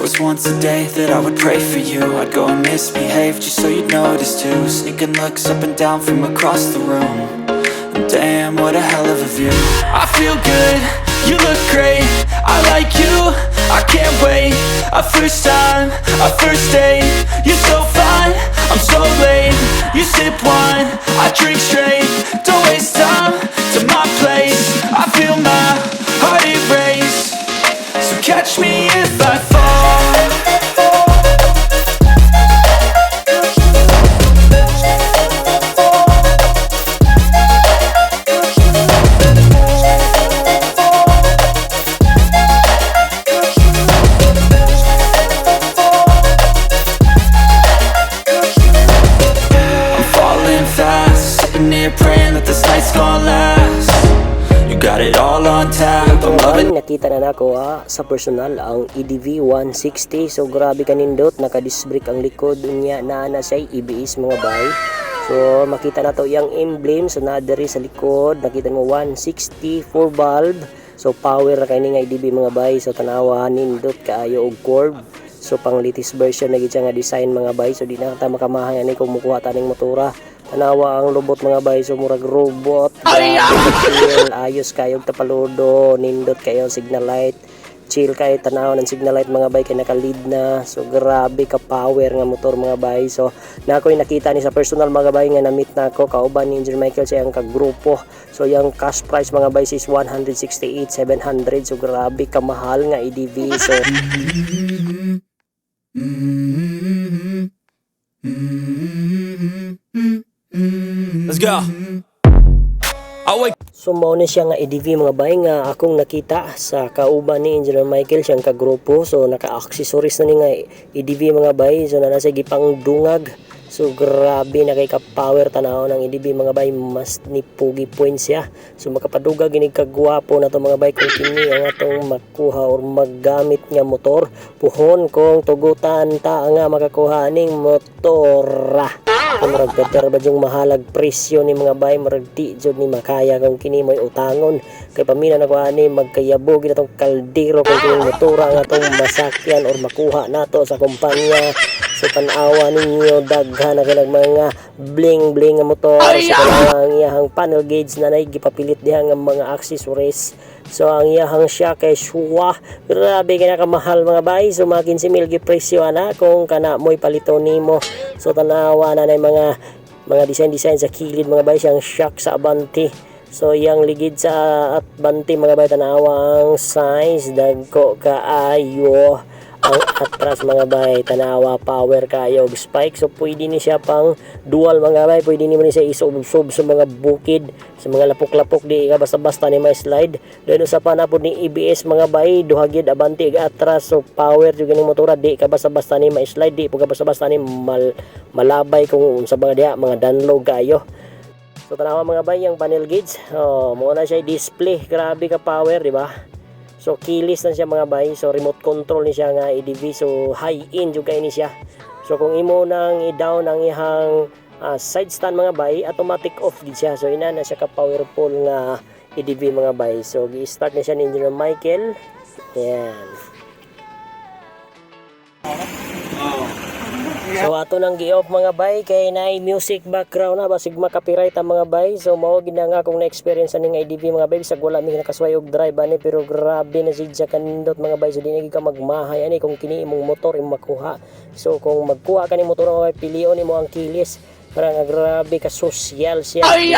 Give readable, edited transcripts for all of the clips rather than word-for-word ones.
Was once a day that I would pray for you. I'd go and misbehave just so you'd notice too. Sneaking looks up and down from across the room. And damn, what a hell of a view. I feel good, you look great. I like you, I can't wait. A first time, a first date. You're so fine, I'm so late. You sip wine, I drink straight. Don't waste time to my place. I feel my heart erase. So catch me if I fall. I'm falling fast, sitting here praying that this night's gonna last. You got it all on tap, I'm loving Ay, nakita na nako sa personal ang E EDV 160. So grabe kanindot, naka-disc brake ang likod unya, naa na siya ABS, mga bay. So makita na to yang emblem, so naa diri sa likod, nakita mo 160 4 valve. So power na kay ni nga EDV, mga bay. So tanawa, nindot kaayo og curve. So pang latest version na gid siya nga design, mga bay. So di na ta makamahay ani kung mukuha ta ning motora. Tanawa ang lubot, mga bay, so murag robot. Grabe ka chill, ayos kayo tapaludo, nindot kayo signal light. Chill kayo tanaw ng signal light, mga bay, kay naka-lead na. So grabe ka power nga motor, mga bay. So na ako'y nakita ni sa personal, mga bay, nga na-meet na ako kauban ni Engineer Michael sa iyang kagrupo. So yung cash price, mga bay, is 168,700. So grabe ka mahal nga EDV. So Let's go. I wake So mao ni siya nga EDV, mga bay, nga akong nakita sa kauban ni Engineer Michael, siyang kagrupo. So naka-accessories na ni nga EDV, mga bay. So naa na siya gipang dungag. So grabe na kay ka power tanaw ng EDV, mga bay, mas ni pugi points siya. So makapadugag gini kagwapo na to, mga bay, kung kini ang atong makuha or maggamit nga motor. Puhon kung tugutan ta nga makakuha ning motora. Murag better ba yung mahalag presyo ni, mga bay? Murag di jud ni makaya kung kini mo'y utangon kay pamina na ko ani, magkayabo gid atong kaldero kung kining motora ang atong masakyan or makuha nato sa kumpanya. So tan-awa ninyo, daghan na kay mga bling bling nga motor. So tan-awa ang iyahang panel gauge na nay gipapilit diha nga mga accessories. So ang iyahang siya kay shuwa, grabe kay nakamahal, mga bay. So mga 15 mil gipresyo ana kung kana mo'y palito nimo. So tanawa na mga design design sa kilid, mga bay, siyang shock sa Abante. So iyang ligid sa Abante, mga bay, tanawa ang size, dagko kaayo ang atras, mga bay. Tanawa, power kayo og spike. So pwede ni siya pang dual, mga bay, pwede ni mo ni siya isubsob sa mga bukid, sa mga lapok-lapok, di ka basta-basta ni may slide. Doon sa panapod ni ABS, mga bay, duha gyud, abante ug atras. So power jud ning motora, di ka basta-basta ni may slide, di po ka basta-basta ni malabay kung sa mga diha mga danlog kayo. So tanawa, mga bay, ang panel gauge. Oh, mo na siya display, grabe ka power, di ba? So keyless na siya, mga bay. So remote control ni siya nga EDV. So high end jud kay ni siya. So kung imo nang i-down ang ihang side stand, mga bay, automatic off gid siya. So ina na siya ka powerful nga EDV, mga bay. So gi-start na siya ni Engineer Michael. Yan. So ato nang gi-off, mga bay, kay naay music background na, basig ma-copyright ang, mga bay. So mao gid na nga akong na-experience ani nga EDV, mga bay, bisag wala mi nakasuway og drive ani, pero grabe na siya kanindot, mga bay. So di na gid ka magmahay ani kung kini imong motor imong makuha. So kung magkuha ka ni motor, mga bay, pilion nimo ang keyless para nga grabe ka social siya. Ay!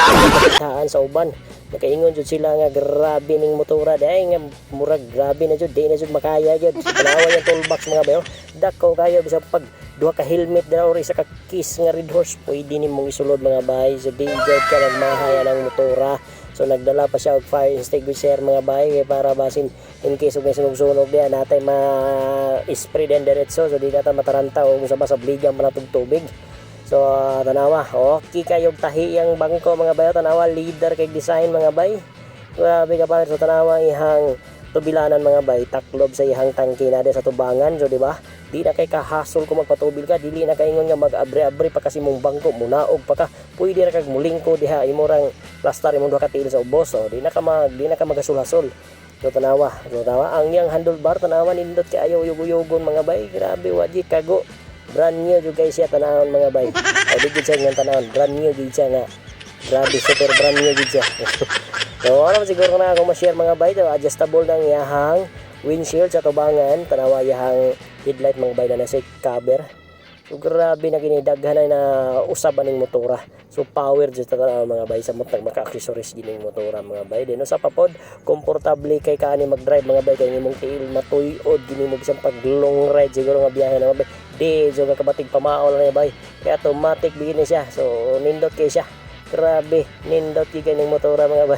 Sa uban. Nakaingon jud sila nga grabe ning motora dai, nga murag grabe na jud, di na jud makaya jud. So, tanawa yung toolbox, mga bayo. Dako kayo, bisag pag duha ka helmet dira or isa ka case nga Red Horse, pwede nimong isulod, mga bay. So di jud ka nagmahaya ng motora. So nagdala pa siya og fire extinguisher, mga bay, kay para basin in case og may sunog-sunog diya natay ma-spray din diretso, so di na ta mataranta o sa basa bligan pa natog tubig. So tanawa, okay kayo tahi ang bangko, mga bay, tanawa leader kay design, mga bay. Grabe ka pa. So tanawa ang ihang tubilanan, mga bay, taklob sa ihang tangki na sa tubangan. So di ba? Di na kay kahasol kung magpatubil ka, dili na kaingon nga mag-abre-abre pa kasi mong bangko, munaog pa ka. Pwede ra kag mulingko diha, imo rang plastar imong duha ka tiil sa ubos. So di na ka magasul-hasol. So tanawa, so tanawa ang iyang handlebar, tanawa, nindot kaayo, uyog-uyogon, mga bay. Grabe, wadi kago. Brand new jud kay siya tanawon, mga bay. Ay di gid siya nga tanawon, brand new gid siya nga. Grabe, super brand new gid siya. So ano siguro na ako ma-share, mga bay, so, adjustable ng iyahang windshield sa tubangan, tanawa iyahang headlight, mga bay, na nasa cover. So grabe na kini, daghan na na usab aning motora. So power jud ta, mga bay, sa matag maka-accessories gining motora, mga bay. Din usa pa pod, komportable kay kaani mag-drive, mga bay, kay imong tiil matuyod gini mo bisan pag long ride siguro nga biyahe na, mga bay. Di jud ka kabatig pamaol na, bay. Kaya automatic bigin ni siya. So nindot kay siya. Grabe, nindot gyud kay ning motora, mga bay.